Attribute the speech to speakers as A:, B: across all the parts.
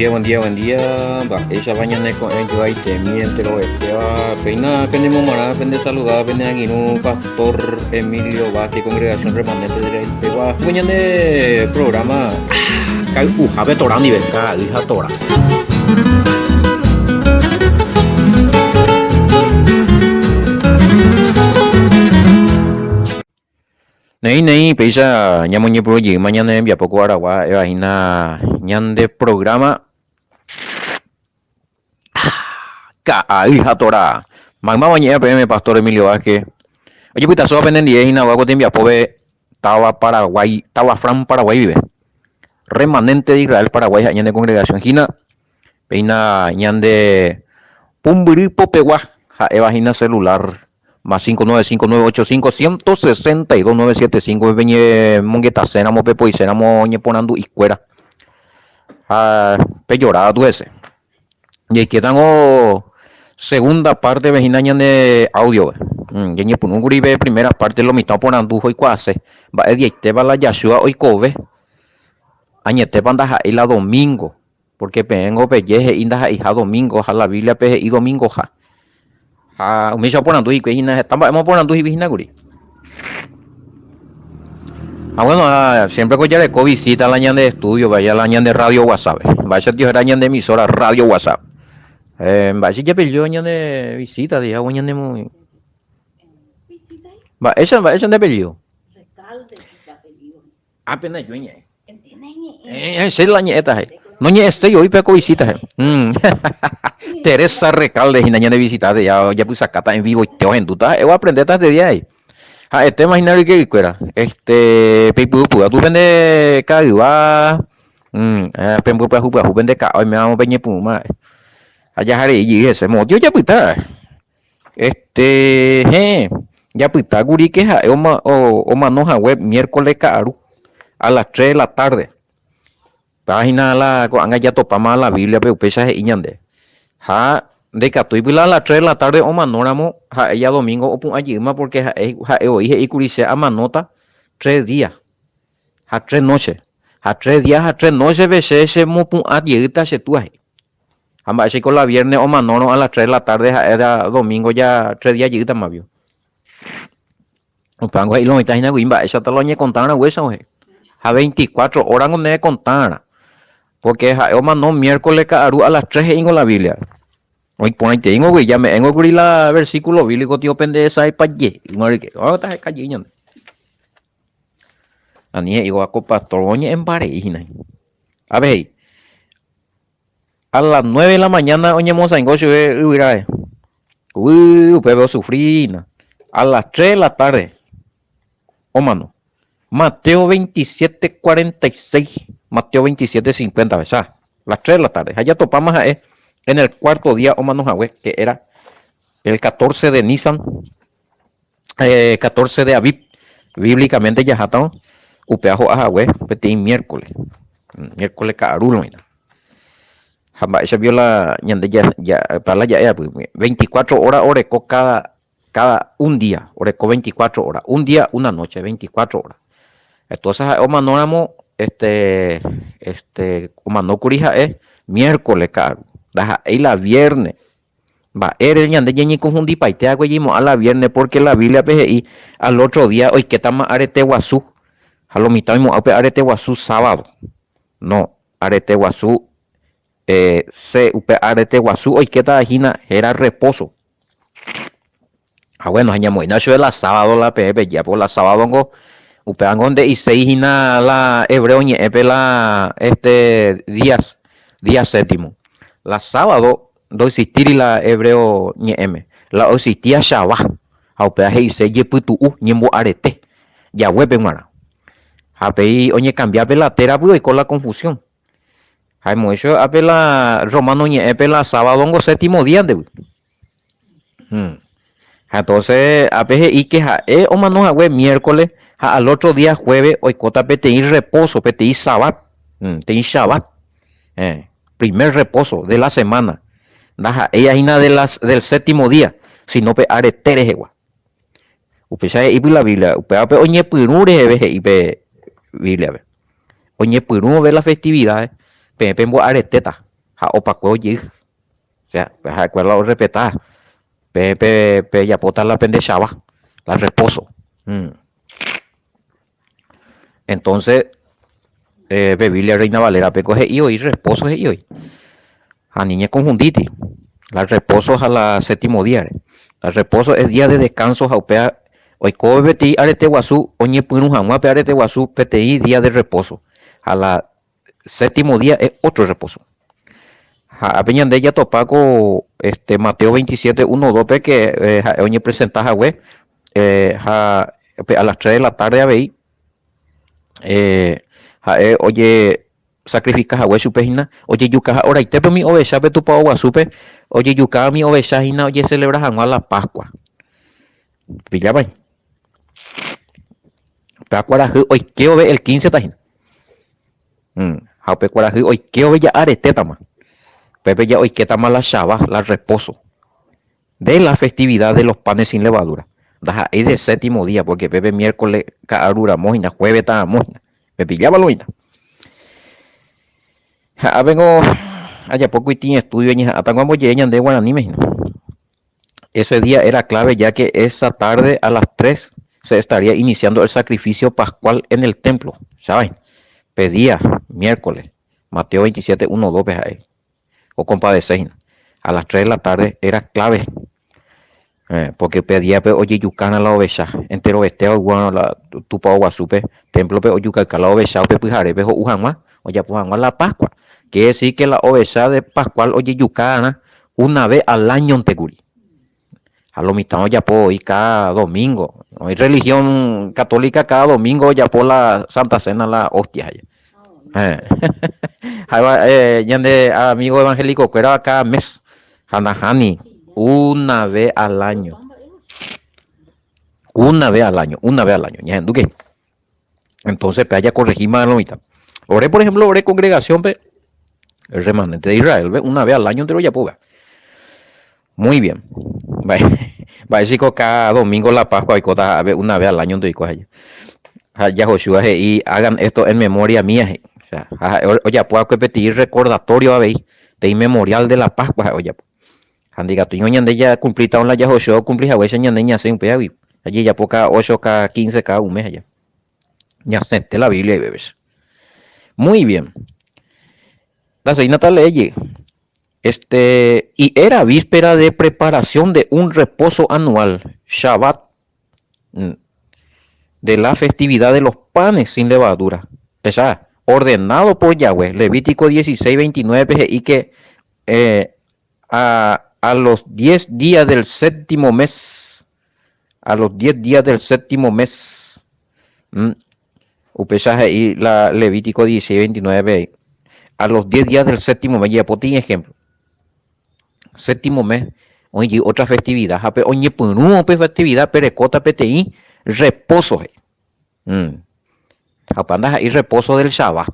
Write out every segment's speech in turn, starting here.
A: Buen día, buen día, buen día. Mba'éichapa ñane ko'ẽ joaitemi enterovetéva. Péina penemomarã, pende saludada, pene angirũ Pastor Emilio Vázquez, Congregación Remanente de Israel pegua. Ko ñane programa kay'uhápe Torá ndive, ka'ay ha Torá. Néi, néi, péicha ñamoñepyrũ jeýma ñane rembiapo ko aragua ha'éva hína ñande programa Ka'ay ha Torá. Maymáva oñe'ẽva peẽme Pastor Emilio Vázquez. Ojepytasóva penendie hína ko tembiapópe táva Paraguay, táva Fran Paraguay guive. Remanente de Israel Paraguay ha'e ñane congregación hína. Péina ñande pumbyry popegua ha'éva hína celular más 595 985 162 975 peñemongetaséramo pepoiséramo ñeporandu'ikuéra ha pejora katu hese. Jaikétango segunda parte-pe hína ñande audio-pe. Ñañepyrũkuri pe primera parte lo mitã oporandu oikuaase mba'e diaitépa la Yahshua oikove añetépa ndaha'éi la domingo. Pórke peẽngo peje he'i ndaha'eiha domingo ha la Bíbliape he'i domingoha. Ha umícha oporandu hikuái hína, heta mba'éma oporandu hikuái hína kuri. Ha bueno, ha siempre ko jareko visita la ñande estudio, vaya la ñande radio WhatsApp. Mba'éicha tio héra ñande emisora radio WhatsApp. Eh, mba'éicha japello ñande visita, digamos, ñande mo... Mba'éicha, mba'éicha nde apellido? Ápe ndaijúi ñe'ẽ. Eh, che la ñe'ẽta he. No ñe'ẽséi voi pe ko visita he. Mm. Teresa Recalde hína ñane visitate ya ojapysakáta en vivo ite ohendúta ha'e oaprendéta este día ahí. Ha'etéma hína ryke'ykuéra. Este, peipyhupyha tu pende ka'yva, mm, eh, pembypyahu pyahu pende ka'a oiméramo peñepyrũma ra'e. Ha jaharei jey hese, motĩ ojapyta. Este, héẽ, japyta kuri ke ha'e omano hague miércoles ka'aru, a las tres de la tarde. Péva hína la ko'ág̃a jatopáma la Bíbliape upéicha he'i ñande. Ha ndaikatúi la a las tres de la tarde omanóramo, ha'e ja domingo opu'ã jeýma porque ha'e, ha'e voi he'i kuri che amanóta tres día ha tres noche. Ha tres día ha tres noche-pe che chemopu'ã jeýta che túa he'i. Ha mba'éichaiko la viernes omanórõ a las tres de la tarde ha'e la domingo ja tres día jeýtama vio. Upévango he'i lo mitã hína gui mba'éichata la oñekontárõ guéicha ohe. Ha 24 horas ngo nerekontárã. Porque ha'e omano miércoles ka'aru a las tres he'íngo la Biblia. Oĩ porãiteíngo gui, jame'ẽngo kuri la versículo bíblico tio pende hesaipa jey. Taheka jey ñande. Ani he'íva ko pastor oñe'ẽmbarei hína. Ave he'i. A las nueve de la mañana oñemosaingo chupe yvyráre. Uy, upépe osufrína. A las tres de la tarde omano. Mateo 27, 46. Mateo 27, 50, ¿verdad? Las 3 de la tarde. Ha jatopáma ha'e en el cuarto día omano hague, que era el 14 de Nisan, eh, 14 de Aviv. Bíblicamente jaháta upe ho'a hague peteĩ miércoles. Miércoles ka'aru roína. Ha mba'éicha pio la ñande ja, ja, pa la ja'e apy. 24 horas oreko cada, cada un día, oreko 24 horas. Un día, una noche, 24 horas. Entonces ha'e omanóramo, este, este, omanókuri ha'e miércoles ka'aru. Ndaha'éi la viernes. Mba'ére ñande ñañekonfundipaite va'ekue ñaimo'ã la viernes pórke la Bíbliape he'i al ótro día oikétama arete guasu ha lo mitã oimo'ã upe arete guasu sábado. No, arete guasu se upe arete guasu oikétava hína héra rrepóso. Ha bueno, ha ñamoĩna chupe la sábado la peẽ pejeapo la sábado ngo upévango nde'iséi hína la hebreo ñe'ẽpe la este días, día séptimo. La sábado ndoexistíri la hebreo ñe'ẽme, la oexistía shabá ha upéva he'ise jepytu'u, ñembo'arete, jaguépe g̃uarã. Ha péi oñekambiápe la térapy oiko la confusión. Ha emoĩ chupe ápe la romano ñe'ẽpe la sábado ngo séptimo día ndévy. Hmm. Ha entonces ápe he'i que ha'e omano hague miércoles ha al otro día jueves oikóta peteĩ reposo, peteĩ sabbat, hmm, peteĩ shabat. Eh, primer reposo de la semana. Ndaha'éi hína de las, del séptimo día, sino pe arete rehegua. Upéicha he'i la Biblia, upévape oñepyrũ reheve he'i pe Bíbliape. Oñepyrũ vove la festividades, peẽ pemboaretéta. Ha opakuévo jey. O sea, ha'ekuéra la orrespeta. Pe, pe, pejapóta la pende chava, la reposo. Mm. Entonces, eh, pe Biblia Reina Valera peko he'i oĩ reposo he'i oĩ. Ha ni ñekonfundíti. La reposo ha la séptimo día re. La reposo es día de descanso ha upéva oikove peteĩ arete guasu oñepyrũ hag̃ua pe arete guasu peteĩ día de reposo. Ha la séptimo día es otro reposo. Ha ápe ñande jatopa ko este Mateo 27, 1, 2 pe que eh, ha'e oñepresenta hague eh, ha pe a las 3 de la tarde avei eh, ha'e oje sacrifica hague chupe hína ojejukaha oraitépe umi ovecha pe tupao guasúpe ojejuka umi ovecha hína ojecelebra hag̃ua la Pascua. Pillapa? Pe kuarahy oike vove el 15 ta hína. Ha upe kuarahy oike vove ja aretétama. Upépe ja oikétama la chava, la reposo. De la festividad de los panes sin levadura. Ndaha'éi de séptimo día, porque pépe miércoles ka'aru ramo hína, jueves ta ramo hína. Pepilláva lo hína. Ha ápengo ajapo kuitĩ estudio ñeha'ãta ko amboje'e ñande guaraníme hína. Ese día era clave ya que esa tarde a las 3 se estaría iniciando el sacrificio pascual en el templo. ¿Sabes? Pe día, miércoles, Mateo 27, 1, 2 pe ha'e. Okompadece hína. A las 3 de la tarde era clave. Eh, porque upe díape ojejukána la ovecha. Enterovete oguárõ la tupao guasúpe, templo-pe ojukauka la ovecha upe pyharépe ho'u hag̃ua, ojapo hag̃ua la Pascua. Quiere decir que la ovecha de Pascual ojejukáarã una vez al año-nte kuri. Ha lo mitã ojapo voi cada domingo. Oĩ religión católica cada domingo ojapo la Santa Cena, la hostia. Eh. Ha eh, ñande amigo evangélico kuéra cada mes. Ha nahániri, una vez al año. Una vez al año, una vez al año. Ñahendúke. Entonces, pe jacorregíma lo mitã. Ore, por ejemplo, ore congregación pe el remanente de Israel, ve, una vez al año entero ojapo, ve. Muy bien. Mba'éichiko cada domingo la Pascua oikóta ave una vez al año ndoiko aja. Ha Yahoshua he'i hagan esto en memoria mía he'i. O sea, ha ha'e ojapo va'ekue peteĩ recordatorio avei, peteĩ memorial de la Pascua ha'e ojapo. Ha ndikatúingo ñande jacumplíta la Yahoshua ocumpli haguéicha ñande ñasẽ upévagui. Ha jajapo cada 8, cada 15, cada un mes aja. Ñasẽte la Biblia ivévese. Muy bien. Ndaseína tale'éjey. Este, y era víspera de preparación de un reposo anual, Shabbat, mm, de la festividad de los panes sin levadura. Esa, ordenado por Yahweh, Levítico 16, 29, y que eh, a, a los 10 días del séptimo mes, a los 10 días del séptimo mes, mm, upéicha he'i la Levítico 16, 29, a los 10 días del séptimo mes, jajapóti ejemplo, séptimo mes, oĩ otra festividad, ha pe oñepyrũ upe festividad perekóta peteĩ reposo he'i. Mm. Ha upe ndaha'éi reposo del Shabbat.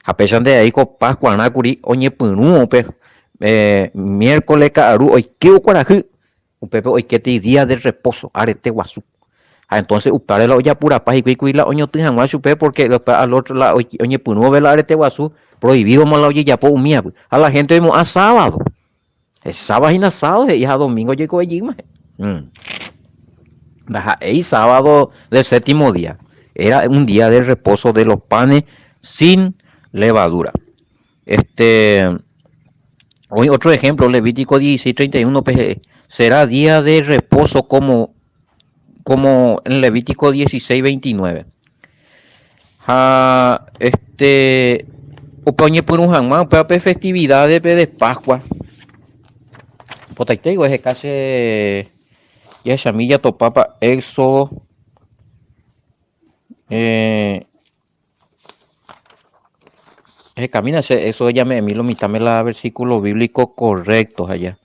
A: Ha péicha nde aíko Pascuarã kuri oñepyrũ upe eh, miércoles ka'aru oike kuarahy, upépe oikétei día de reposo, arete guasu. Ha entonces upévare la ojapurapa hikuái kuri la oñotỹ hag̃ua chupe porque al otro la oñepyrũ vove la arete guasu prohibídoma la ojejapo umíapy. Ha la gente oimo'ã sábado. Hesáva hína sábado he'i ha domingo ojeikove jeýma. Mm. Ndaha'éi sábado del séptimo día. Era un día de reposo de los panes sin levadura. Este, hoy otro ejemplo, Levítico 16:31, pe será día de reposo como, como en Levítico 16:29. Ha este upe oñepyrũ hag̃ua upéva pe festividad de, de Pascua. Potaitéigo eheka che jahechami jatopápa Éxodo eh, ehekamína che Éxodo jame'ẽmi lo mitãme la versículo bíblico correcto allá.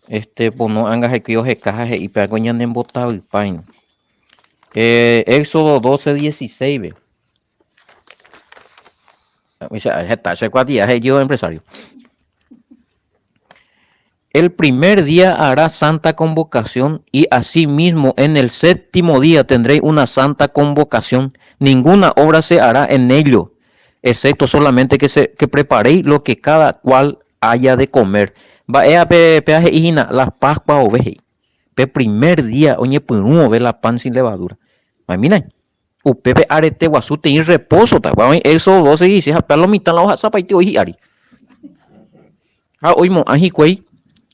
A: Este pono anga hekui oheka ha he'i pe algo ñanembotavypáina. Eh, Éxodo 12, 16 ve. Heta che kuatia he'i empresario. El primer día hará santa convocación y asimismo en el séptimo día tendréis una santa convocación. Ninguna obra se hará en ello. Excepto solamente que se que preparéis lo que cada cual haya de comer. Mba'éa pe péa he'i hína la Pascua ove he'i. Pe primer día oñepyrũ ove la pan sin levadura. Ma'emína, upépe arete guasu teĩ repósota. Upéva oĩ Éxodo 12, 16 ha péa lo mitã la ohasapaite oĩ hi'ári. Ha oimo'ã hikuái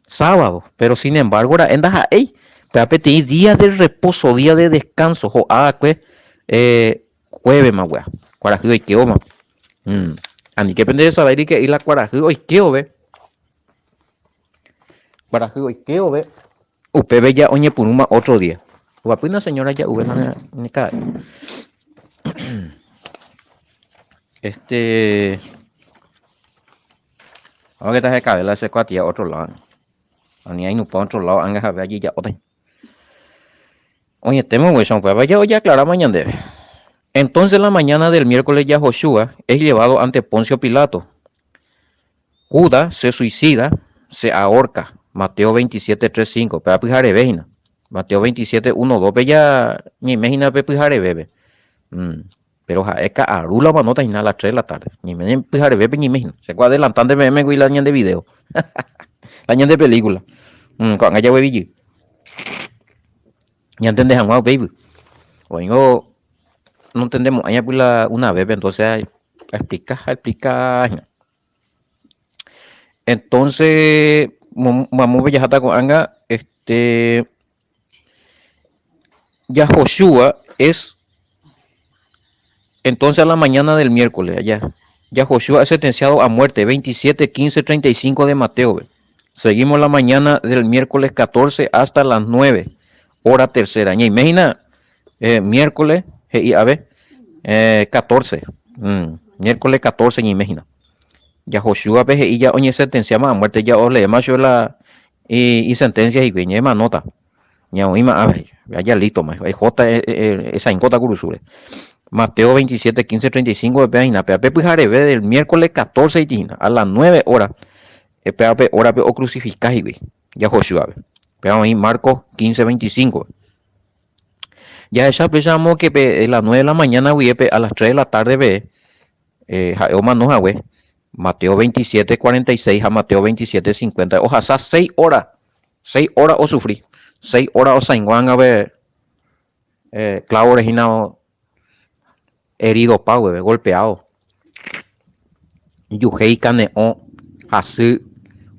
A: sábado, pero sin embargo ra'e ndaha'éi. Péa peteĩ día de reposo, día de descanso ho'a va'ekue eh, juévema guea, kuarahy oikévoma. Mm. Aníke pende resarái rike'y la kuarahy oikévove. Kuarahy oikévove, upépe ja oñepyrũma otro día. Oguapýna señora ja'uve la ne ka'ay. Este... Vamos que ta hekave la che kuatia otro lado. Ani ainupã otro lado anga jave ajeja'óta. Oñetéma upéicha upéva ja ojeaclaráma ñandéve. Entonces la mañana del miércoles Yahoshua es llevado ante Poncio Pilato. Judas se suicida, se ahorca. Mateo 27, 3, 5. Péva pyhareve hína. Mateo 27, 1, 2 pe ja ñaime hína pe pyharevépe. Mm. Pero ha'e ka'aru la omanóta hína a las 3 de la tarde. Ñaime pyharevépe ñaime hína. Che ko adelantánte peẽmegui la ñande video. La ñande película. Mm, ko'ág̃a jaguevijy. Ñantende hag̃ua upéigui. Oĩngo nontendemo'ãi apy la una vépe, entonces aexplica ha aexplica hína. Entonces, mamópe jaháta ko'ág̃a, este, Yahoshua es entonces a la mañana del miércoles, allá. Yahoshua es sentenciado a muerte, 27, 15, 35 de Mateo. Seguimos la mañana del miércoles 14 hasta las 9, hora tercera. Ñaime eh, miércoles, he'i ave, eh, 14. Mm, miércoles 14 ñaime hína. Yahoshuape he'i ja oñesentenciáma a muerte, ja oleéma chupe la isentencia hikuái, ñaemanóta. Ñaoĩma ápe, ya lístoma, ejota esaingóta kurusúre. Mateo 27, 15, 35 péva hína, péva pe pyhareve del miércoles 14 iti hína, a las 9 horas, péva pe hórape ocrucifica hikuái, Yahoshuape. Péva oĩ Marcos 15, 25. Jahecha péicharamo que pe las 9 de la mañana guive pe a las 3 de la tarde pe ha'e omano hague, Mateo 27, 46 ha Mateo 27, 50, ohasa 6 horas, 6 horas osufri, 6 horas osaingo anga pe clavo re hína heridopa gueve, golpeado, yuhéi, kane'õ, hasy,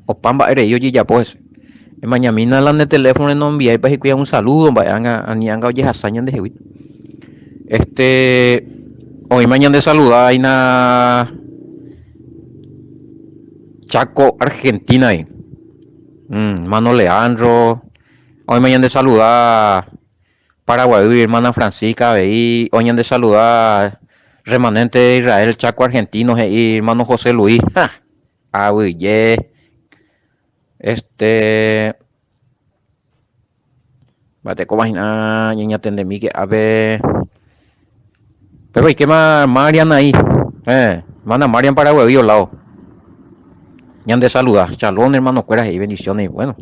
A: opa mba'e rei ojejapo hese. Emañamína la nde teléfono nombiáipa hikuái un saludo mba'e anga ani anga ojehasa ñandehegui. Este oĩma ñande saluda aína Chaco Argentina ahí. Mm, hermano Leandro, oĩma ñande saluda Paraguaýgui hermana Francisca avei, oĩ ñande saluda remanente de Israel Chaco Argentino he'i hermano José Luis. Ha, aguyje. Este mba'etekóva hína ñañatendemíke ápe. Péva oikéma Marian ahí. Eh, hermana Marian Paraguaýgui oláo. Ñande saluda. Chalón hermano-kuéra he'i bendiciones. Bueno,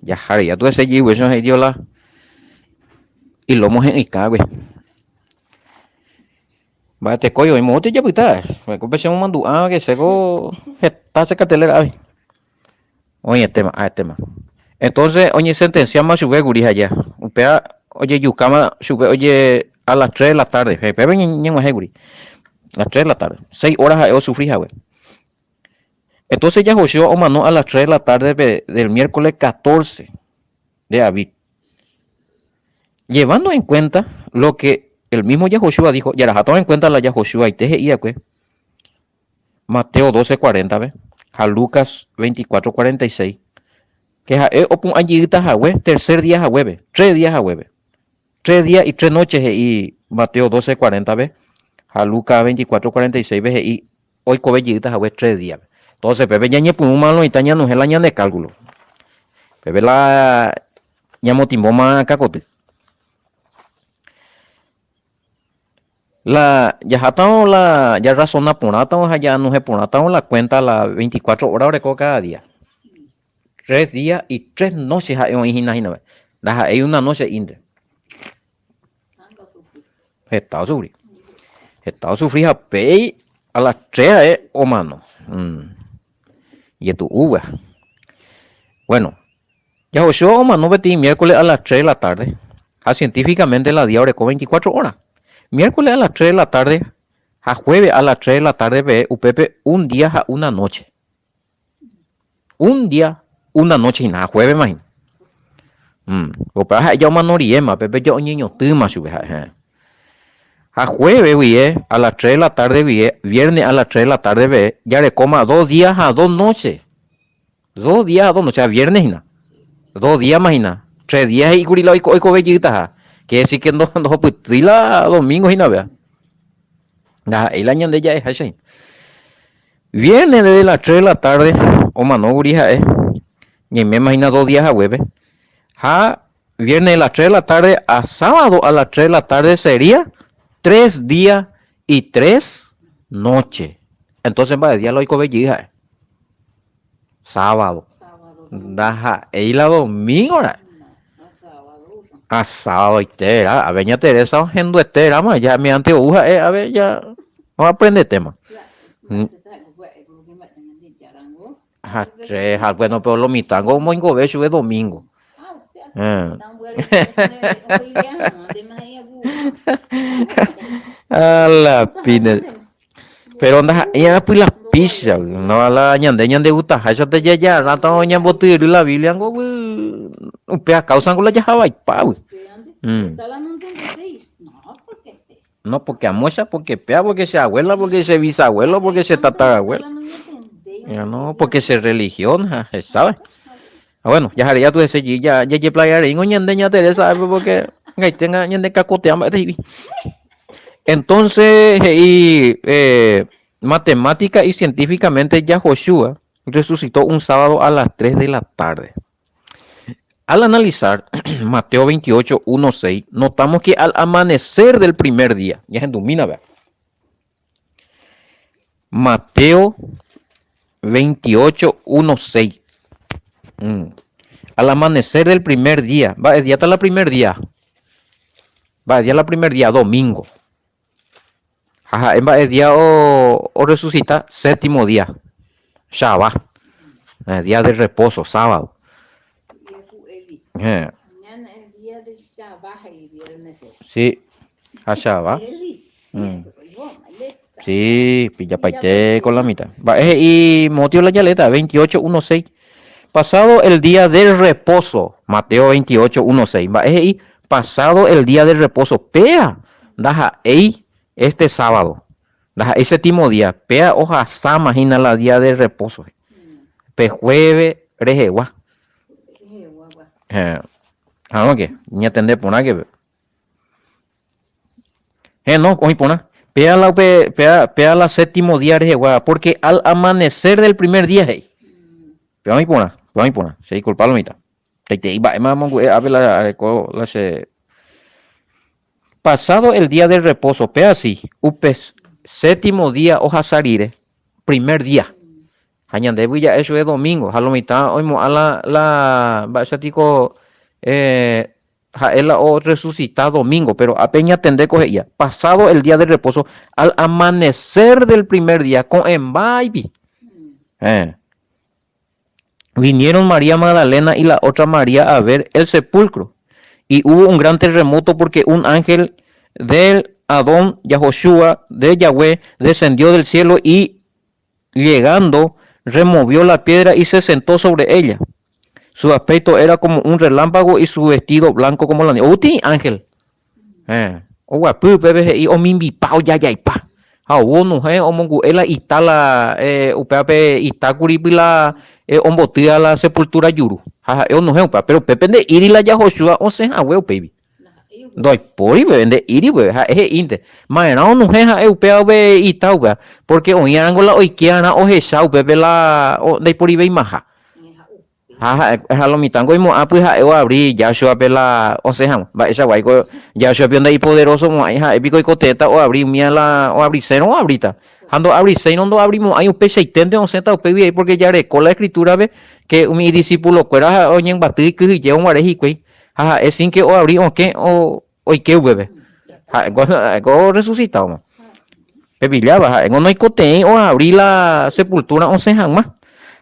A: jaha rei atu hese jey upéicha he'i la ilómo he'ỹikãgui. Mba'etekói oĩ moõte japyta. Ko pe che momandu'a que chéko heta che cartelera ári. Oĩetéma, ha'etéma. Entonces oñesentenciáma chupe kuri aja. Upéva ojejukáma chupe oje a las 3 de la tarde. Upépe ñeg̃uahẽ kuri. A las 3 de la tarde. 6 horas ha'e osufri hague. Entonces Yahoshua omano a las 3 de la tarde pe del miércoles 14 de Abib. Llevando en cuenta lo que el mismo Yahoshua dijo, jaraha en cuenta la Yahoshuaite he'i va'ekue Mateo 12, 40-pe ha Lucas 24, 46, que ha'e opu'ã jeýta hague tercer día haguépe, tres días haguépe. Tres días y tres noches he'i Mateo 12, 40-pe ha Lucas 24, 46-pe he'i oikove jeýta hague tres días-pe. Entonces pépe ñañepyrũma loĩta ñanohẽ la ñande cálculo. Pépe la ñamotimbóma kakoty. La jahátavo la jarrasona porãtavo ha janohẽ porãtavo la cuenta la 24 horas oreko cada día. Tres días y tres noches ha'e oĩ hína hína. Ndaha'éi una noche ínte. Heta osufri. Heta osufri ha péi. A las 3 ha'e omano. Jetu'úva. Bueno, Yahoshua omano peteĩ miércoles a las 3 de la tarde ha científicamente la día oreko 24 horas. Miércoles a las 3 de la tarde ha jueves a las 3 de la tarde peve upépe un día ha una noche. Un día, una noche hína, ha jueves-ma hína. Upéva ha'e ja omano riéma, pépe ja oñeñotỹma chupe ha'e. Ha jueves guie, a las 3 de la tarde guie, viernes a las 3 de la tarde peve, jarekóma dos días ha dos noches. Dos días ha dos noches, ha viernes hína. Dos días-ma hína. Tres días he'íkuri la oikove jeytaha. Quiere decir que ndohopytýi la domingo hína péva. Ndaha'éi la ñande ja'eháicha hína. Viernes desde las 3 de la tarde omanókuri ha'e, ñaiméma hína dos días haguépe. Ha viernes de las 3 de la tarde a sábado a las 3 de la tarde sería tres días y tres noches. Entonces mba'e día la oikove jey ha'e? Sábado. Ndaha'éi la domingo ra'e. Ha sábadoite ra'e. Ave ña Teresa ohenduete rama, ya miante ou ha'e ave ya oaprendetéma. Ha che, ha bueno, pero lo mitãngo omoingove chupe domingo. A la pine. Pero ndaha'éi arapy la pícha, no la ñande ñandegustaháichante jajarãta ñambotyryry la Biblia ngo guy upéva causa ngo la jahavaipágui. No, porque amóicha, porque péa, porque che abuela, porque che bisabuelo, porque che tatarabuelo. No, porque che religión, ja, sabe. Ah, bueno, jahareja tu hese ja jajeplayareíngo ñande ña Teresa porque ngaitenga ñande kakotea mba'e he'i. Entonces he'i eh, matemática y científicamente Yahoshua resucitó un sábado a las 3 de la tarde. Al analizar Mateo 28, 1, 6, notamos que al amanecer del primer día, ya hendumína vea. Mateo 28, 1, 6. Mm. Al amanecer del primer día, va, el día está la primer día. Va, el día la primer día, domingo. Ha ha'e mba'e día o, o resucita séptimo día, Shabbat, eh, día de reposo, sábado. Eh. Sí, ha Shabbat. Mm. Sí, pillapaite con la mitad. Mba'e he'i motio la jaleta, 28, 1, 6. Pasado el día del reposo, Mateo 28, 1, 6. Mba'e he'i pasado el día del reposo, péa ndaha'éi este sábado, ndaha'éi séptimo día, péa ohasáma hína la día del reposo, pe jueves rehegua. Hag̃uáke, ñatende porãke. He, no, oĩ porã. Péa la upe, péa, péa la séptimo día rehegua, porque al amanecer del primer día he'i. Péa oĩ porã, péa oĩ porã. Che disculpa lo mitã. Peteĩ mba'éma amongu'e ápe la areko la che. Pasado el día de reposo, péa si, upe séptimo día ohasa rire, primer día. Ha ñandévy ja'e chupe domingo, ha lo mitã oimo'ã la, la, mba'éicha tiko, eh, Ha'e la orresusita domingo, péro ápe ñatende ko he'íva, Pasado el día de reposo, al amanecer del primer día, ko'ẽmbáipi. Eh. Vinieron María Magdalena y la otra María a ver el sepulcro, y hubo un gran terremoto porque un ángel del Adón Yahoshua de Yahweh descendió del cielo y llegando removió la piedra y se sentó sobre ella. Su aspecto era como un relámpago y su vestido blanco como la nieve. Outi ángel. Eh, oguapy upépe he'i omimbipa ojajaipa. Ha ou onuhẽ omongu'e la ita la eh, upévape ita kuripy la eh, ombotýva la sepultura juru. Ha ha'e onuhẽ upéva. Pero upépe nde'íri la Jahoshua osẽ hague upéivi. Ndoipóri peve, nde'íri peve, ha'e he'ínte. Ma'erã onuhẽ ha'e upéva upe ita upéva, pórke oĩ'arãngo la oike'arã ohecha upépe la ndaiporiveimaha. Ha ha'e ha lo mitãngo oimo'ãpy ha'e oavri Jáshuape la osẽ hag̃ua. Mba'eichaguáiko Jáshua pio ndaipoderosomo'ãi, ha'e piko oikotevẽta oavri umíva la oavrisérõ oavríta. Ha ndoavriséirõ ndoavrimo'ãi upeichaiténte osẽta upégui ai pórke jareko la Escritura-pe ke umi idisipulokuéra oñembyaty ikyhyjévo guare hikuái. Ha ha'e sin ke oavri okẽ oike upépe. Ha'éko orresusitávoma. Pepilláva, ha'éngo noikotevẽi oavri la sepultúra osẽ hag̃ua.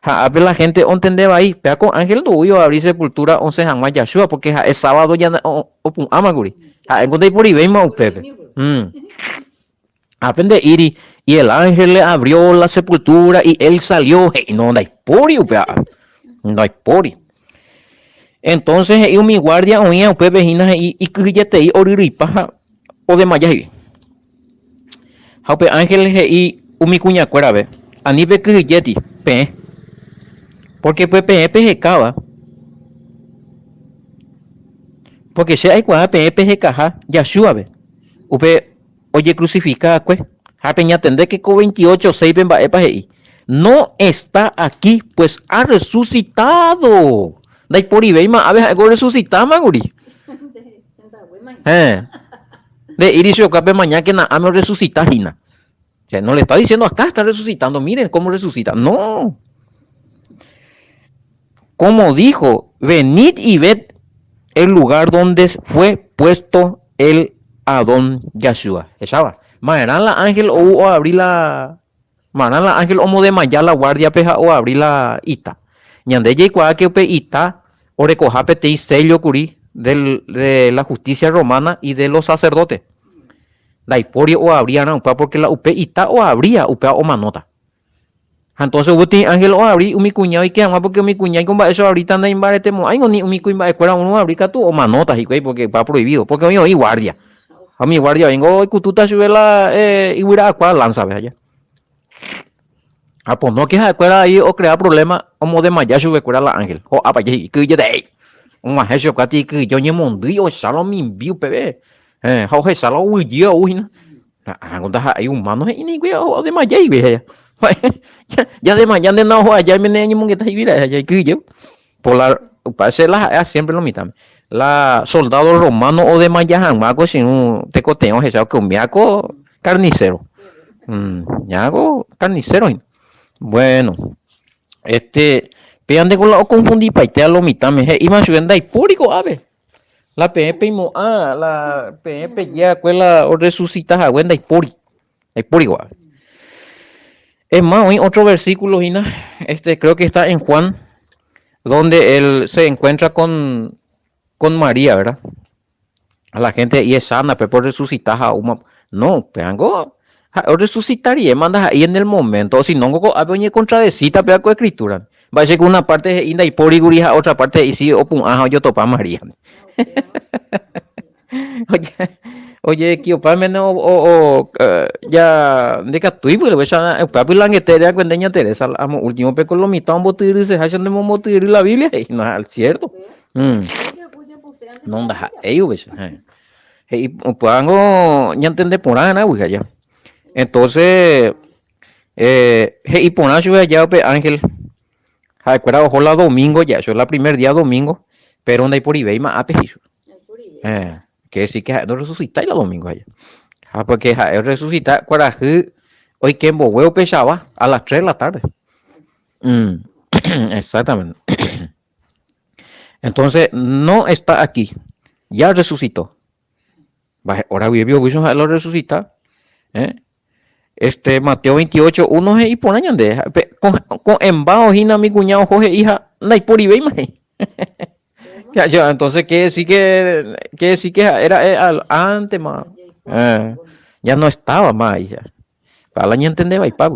A: Ha ápe la hénte ontende vai, péva ko ánhel ndoúi oavri sepultúra osẽ hag̃ua Yahshua, pórke ha'e sábado ja opu'ãma kuri. Ha'éngo ndaiporivéima upépe. Ápe nde'íri, Y el ángel le abrió la sepultura y él salió, he'i, no, ndaipóri upéva ápe. Ndaipóri. Entonces he'i umi guardia oĩva upépe hína he'i ikyhyjetei oryryipa ha odemaja he'i. Ha upe ánhel he'i umi kuñakuérape, Ani pekyhyjéti, peẽ, pórke pe peẽ pehekáva, pórke che aikuaa peẽ pehekaha Yahshúape, upe ojekrusifika va'ekue. Ha peñatendéke ko 28, 6-pe mba'épa he'i, No está aquí, pues ha resucitado. Ndaiporivéima ápe ha'éko orresusitáma kuri. Héẽ. Nde'íri chupe pemañákena áme orresusita hína. O sea, no le está diciendo acá está resucitando, miren cómo resucita. No. Como dijo, venid y ved el lugar donde fue puesto el Adón Yahshua. Hecháva. Ma'erã la ángel ou oabri la Ma'erã la ángel omodemaya la guardia-pe ha oabri la ita. Ñande jaikuaa ke upe ita orekoha peteĩ sello kuri del, de la justicia romana y de los sacerdotes. Ndaipóri oabri arã upéva porque la upe ita oabria upéva omanóta. Ha entonces hubo peteĩ ángel oabri umi kuña oike hag̃ua porque umi kuña iko mba'e oabrita ndaimbaretemo'ãingo ni umi kuimba'ekuéra umi oabri katu omanóta hikuái porque upéva prohibido porque oĩ oĩ guardia. Ha umi guardia oĩngo oikutúta chupe la yvyra'akua lánzape aja. Ha ponóke ha'ekuéra ahí ocrea problema omodemaja chupekuéra la ángel. Ho'ápa jehi ikyhyjete'i. Og̃uahẽ chupe katu ikyhyje oñemondýi ohecha la omimbi upépe. Ha ohecha la oguejy ou hína. Ág̃a ndaha'éi humano he'i niko odemaja igui he'i. Jademaja nde na oho aja oimene añemongeta higui ra'e aja ikyhyje. Por la upéva che la ha'éva siempre lo mitãme. La soldado romano odemaja hag̃ua ko che irũ tekotevẽ ohecha ko umíva ko carnicero. Ña ko carnicero hína. Bueno, este péva ndeko la oconfundipaite lo mitãme he'íma chupe ndaipóri ko'ápe. La peẽ peimo'ã, la peẽ peje va'ekue la orresusita hague ndaipóri. Ndaipóri ko'ápe. Es más, oĩ otro versículo hína, este creo que está en Juan, donde él se encuentra con, con María, ¿verdad? A la gente he'i esána pe por resucita ha oúma. No, upévango ha'e orresucita riréma ndaha'éi en el momento, o si no ko'ápe oñecontradecita péva ko escritura. Mba'éicha una parte he'i ndaipóri kuri ha otra parte he'i si opu'ã ha ojotopa María. Oje, ojeekivopa mene o, o, o, eh, ya ndikatúi pues, upéicha upéva pylangete reakue nde ña Teresa amo último pe ko lo mitã ombotyryseha che nde la Biblia he'i no es cierto. No ndaha'éi upéicha. He'i upévango ñantende porã va'erã aja. Entonces he'i porã chupe aja upe ángel ha'ekuéra oho la domingo ja, eso es la primer día domingo, pero ndaiporivéima ápe he'i chupe. Quiere decir que ha'e ndorresucitái la domingo aja. Ha porque ha'e orresucita kuarahy oike mbogue upechava a las 3 de la tarde. Exactamente. Entonces, no está aquí. Ya resucitó. Mba'e hora guive oguiso ha'e lo resucita. ¿Eh? Este Mateo 28, 1 he'i porã ñande. Pe, ko'ẽmba hína umi kuña oho he'i ha ndaiporivéima he'i. Ya, ya, entonces quiere decir que quiere decir que era eh, al, antes más. Eh, ya no estaba más ahí ya. Para la ñantende vaipa.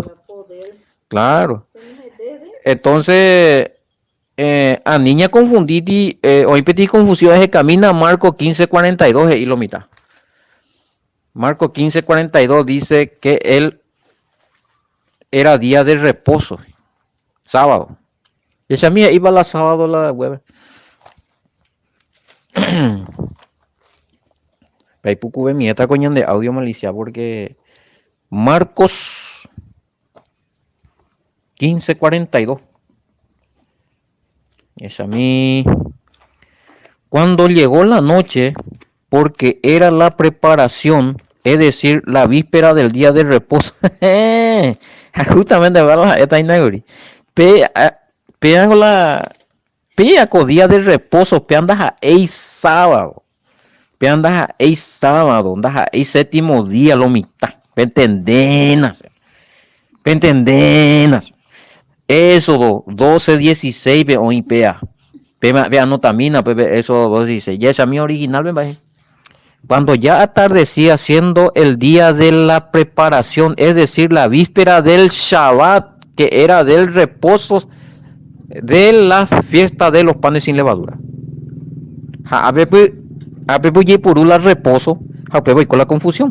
A: Claro. Entonces, Eh, ani ñakonfundíti, eh, oĩ peteĩ confusión ehekamína Marcos 15:42 he'i lo mitã. Marcos 15:42 dice que él era día de reposo, sábado. Jechami he'íva la sábado la web. Paipukuve miéta ko ñande audio malicia porque Marcos 15:42. Esa Cuando llegó la noche, porque era la preparación, es decir, la víspera del día de reposo. Justamente va esta inauguri. Pe pe la pe ko día de reposo pe ndaha'éi sábado. Pe ndaha'éi sábado, ndaha'éi séptimo día lo mitã. Pentendéna. Pentendéna. Éxodo 12, 16 pe oĩ péa. Pe anotamína pe Éxodo 12, 16. Jahechami original-pe mba'e. Cuando ya atardecía siendo el día de la preparación, es decir, la víspera del Shabbat, que era del reposo de la fiesta de los panes sin levadura. Ha ápepy, ápepy ojeipuru la reposo ha upéva oiko la confusión.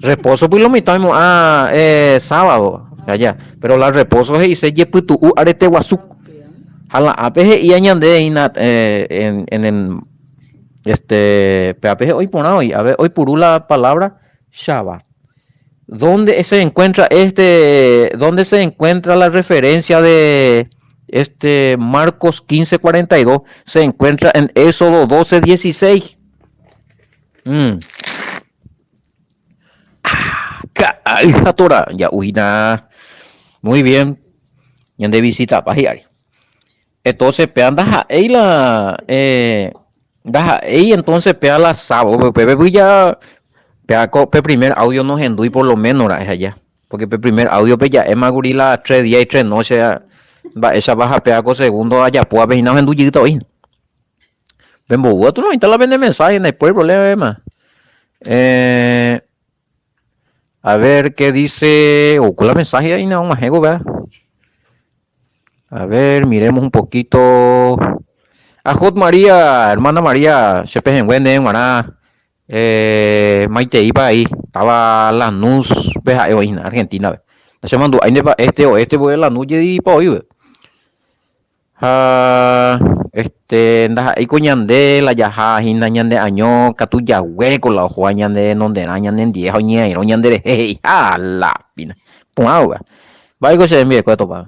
A: Reposo py lo mitã oimo'ã eh, sábado, allá, pero la reposo he'ise jepytu'u arete guasu. Ha la ápe he'ía ñande hína eh, en, en el Este, péape oĩ porã oĩ, a ver, oipuru la palabra Shabbat. ¿Dónde se encuentra este, dónde se encuentra la referencia de este Marcos 15:42? Se encuentra en Éxodo 12:16. Mm. Ah, ka'ay Torah, ya uhina. Muy bien. Ñande visita pa hi'ári. Entonces péa ndaha'éi la eh, ndaha'éi entonces péa la sábado, upépe py ja péa ko pe primer audio nohendúi por lo menos ra'e aja, porque pe primer audio pe ja'éma kuri la tres día y tres noche mba'éichapa ha péa ko segundo ajapóvape hína ohendu jeýta oĩ. Pembovu katu noĩta la pene mensaje ndaipóri problema. Eh, a ver qué dice, oku la mensaje ahí no og̃uahẽ ko péa. A ver, miremos un poquito. Ajot María, hermana María, che pehẽngue ndéve g̃uarã eh, maiteípa aí, táva Lanús pe ha'e oĩ hína, Argentina pe. Ndachemandu'ái ndépa este oeste porque Lanús jedipa oĩ pe. Ha este ndaha'éi ko ñande la jaha hína ñande año katu jaguéko la ohóva ñande renonderã ñanendie ha oñeairõ ñanderehe he'i ha la pina. Porã upéva. Mba'éiko che rembirekue atopa?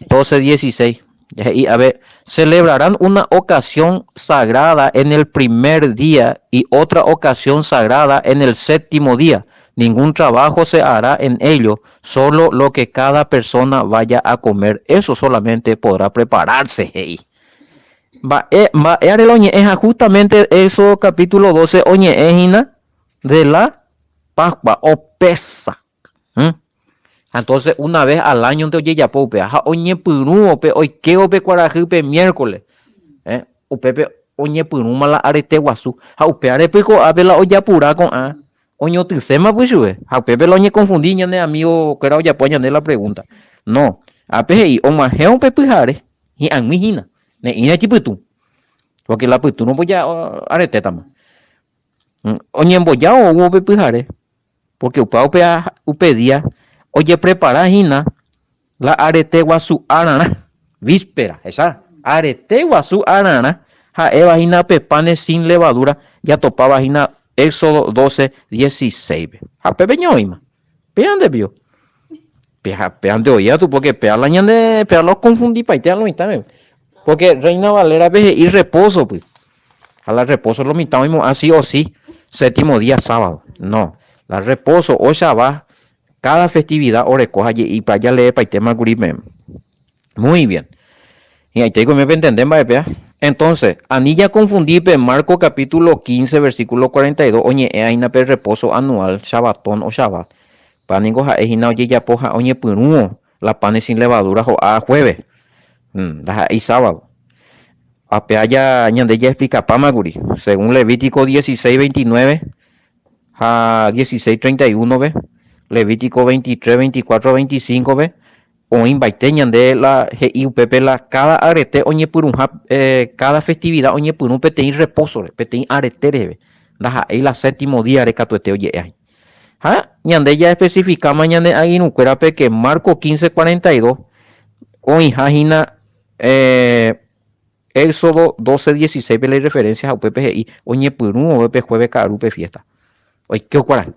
A: 12, 16. He'i ave, celebrarán una ocasión sagrada en el primer día y otra ocasión sagrada en el séptimo día. Ningún trabajo se hará en ello, solo lo que cada persona vaya a comer, eso solamente podrá prepararse, he'i. Mba'e, mba'éare la oñe'ẽ ha justamente Éxodo capítulo 12 oñe'ẽ hína de la Pascua o Pesach. ¿Mm? Entonces una vez al año-nte ojejapo upéva ha oñepyrũvo pe oikévo pe kuarahy pe miércoles, eh, upépe oñepyrũma la arete guasu ha upévare pe ko'ápe la ojapura ko'ã Oñotỹséma pychuve, ha upépe la oñekonfundi ñane amigo-kuéra ojapo ñande la pregunta. No, ápe he'i, og̃uahẽ upe pyhare, hi'ag̃ui hína, ne'ĩra chipytũ, porque la pytũ romboja aretétama. Oñemboja oúvo upe pyhare, porque upéva upe, upe día ojeprepara hína la arete guasu ararã, víspera, hecha, arete guasu ararã ha'éva hína pe panes sin levadura jatopáva hína Éxodo 12, 16-pe. Ha pépe ñaoĩma. Péa nde pio. Péa, péa nde oĩ atu, porque péa la ñande, péa la oconfundipaite lo mitãme. Porque Reina Valera-pe he'i reposo py. Ha la reposo lo mitã oimo'ã sí o sí séptimo día sábado. No, la reposo o Shabbat Cada festividad oreko ha je'ípa jaleepaitéma kuri peẽme. Muy bien. Hi'ãite oime pentende mba'e péa. Entonces, ani jaconfundi pe Marcos capítulo 15 versículo 42 oñe'ẽ aína pe reposo anual, Shabatón o Shabat. Pa ningo ha'e hína ojejapo ha oñepyrũvo la panes sin levadura ho'a jueves. Ndaha'éi sábado. Ha péa ja ñande jaexplicapáma kuri. Según Levítico 16, 29 ha 16, 31-pe, Levítico 23, 24 ha 25-pe, oĩmbaite ñande la he'i upépe la káda arete oñepyrũha, káda festividad oñepyrũ peteĩ repósore, peteĩ arete reheve, ndaha'éi la séptimo díare katuete oje'e aĩ. Ha ñande jaespesifikáma ñane angirũkuérape ke Marcos 15, 42 oĩha hína Éxodo 12, 16-pe la ireferencia ha upépe he'i oñepyrũ vove pe jueves ka'aru pe fiesta. Oike okuarahy.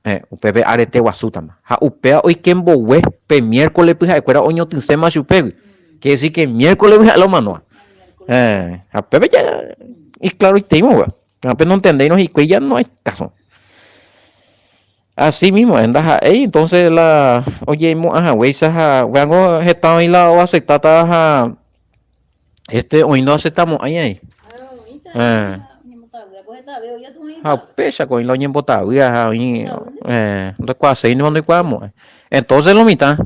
A: Eh, upépe arete guasútama. Ha upéva oike mbogue pe miércoles pyha'ekuéra oñotỹséma chupégui. Quiere decir que miércoles pyha'e la omanóva. Eh, ha upépe ya iclaroiteíma upéva. Ha pe nontendéirõ hikuái ya no hay caso. Así mismo es, ndaha'éi entonces la ojeimo'ã haguéicha ha upévango heta oĩ la oaceptáta ha este oĩ ndoaceptamo'ãi avei.
B: Claro, oĩta
A: Eh.
B: oñembotavy.
A: Ha upéicha ko oĩ la oñembotavýva ha oĩ ndoikuaaséinema ndoikuaamo'ãi. Entonces lo mitã,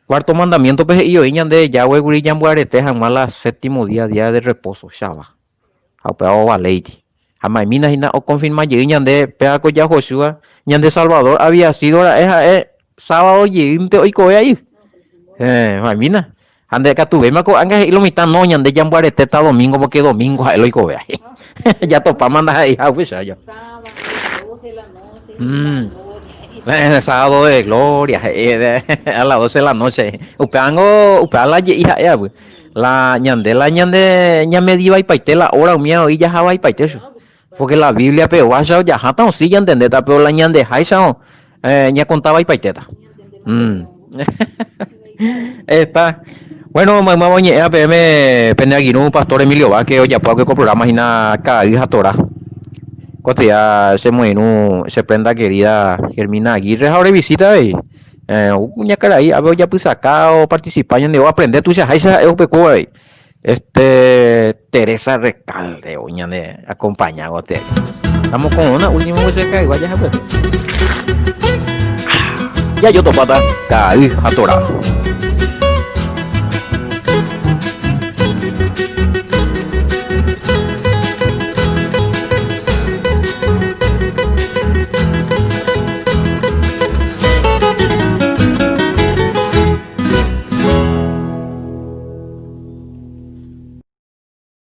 A: cuarto mandamiento-pe he'i oĩ ñande Yahweh-gui ñambyarete hag̃ua la séptimo día, día de reposo, Shabbat. Ha upéva ovaléiti. Ha ma'emína hína okonfirma jey ñande péva ko Yahoshua, ñande Salvador había sido ra'e ha'e sábado jeýnte oikove ai. Héẽ, ma'emína. Ha nde katuvéima ko'ág̃a he'i lo mitã, no, ñande jamboaretéta domingo porque domingo ha'e lo oikove ai. Jatopáma ndaha'eiha upéicha ja. Mm. Sábado de gloria, he'i a las 12 de la noche. Upévango, upéva la je'i ha'e avy. La ñande la ñande ñamedi vaipaite la hora umía oĩ jaha vaipaite che. Porque la Biblia peguáicha ojaháta osĩ ñantendéta, pero la ñandeháicha eh, ñakonta vaipaitéta. Mm. Está. Bueno, maymáva oñe'ẽva peẽme pene agirũ Pastor Emilio Vázquez ojapo va'ekue ko programa hína Ka'ay ha Torá. Kotya che moirũ che prenda querida Germina Aguirre ha ore visita avei. Eh, kuñakarai ápe ojapysaka oparticipa ñande oaprende tuichaháicha ha'e upekuévo avei. Este Teresa Recalde ou ñande acompaña gotyo. Estamos con una última che ka'ygua jahapyete. Jajotopáta ka'ay ha Torá.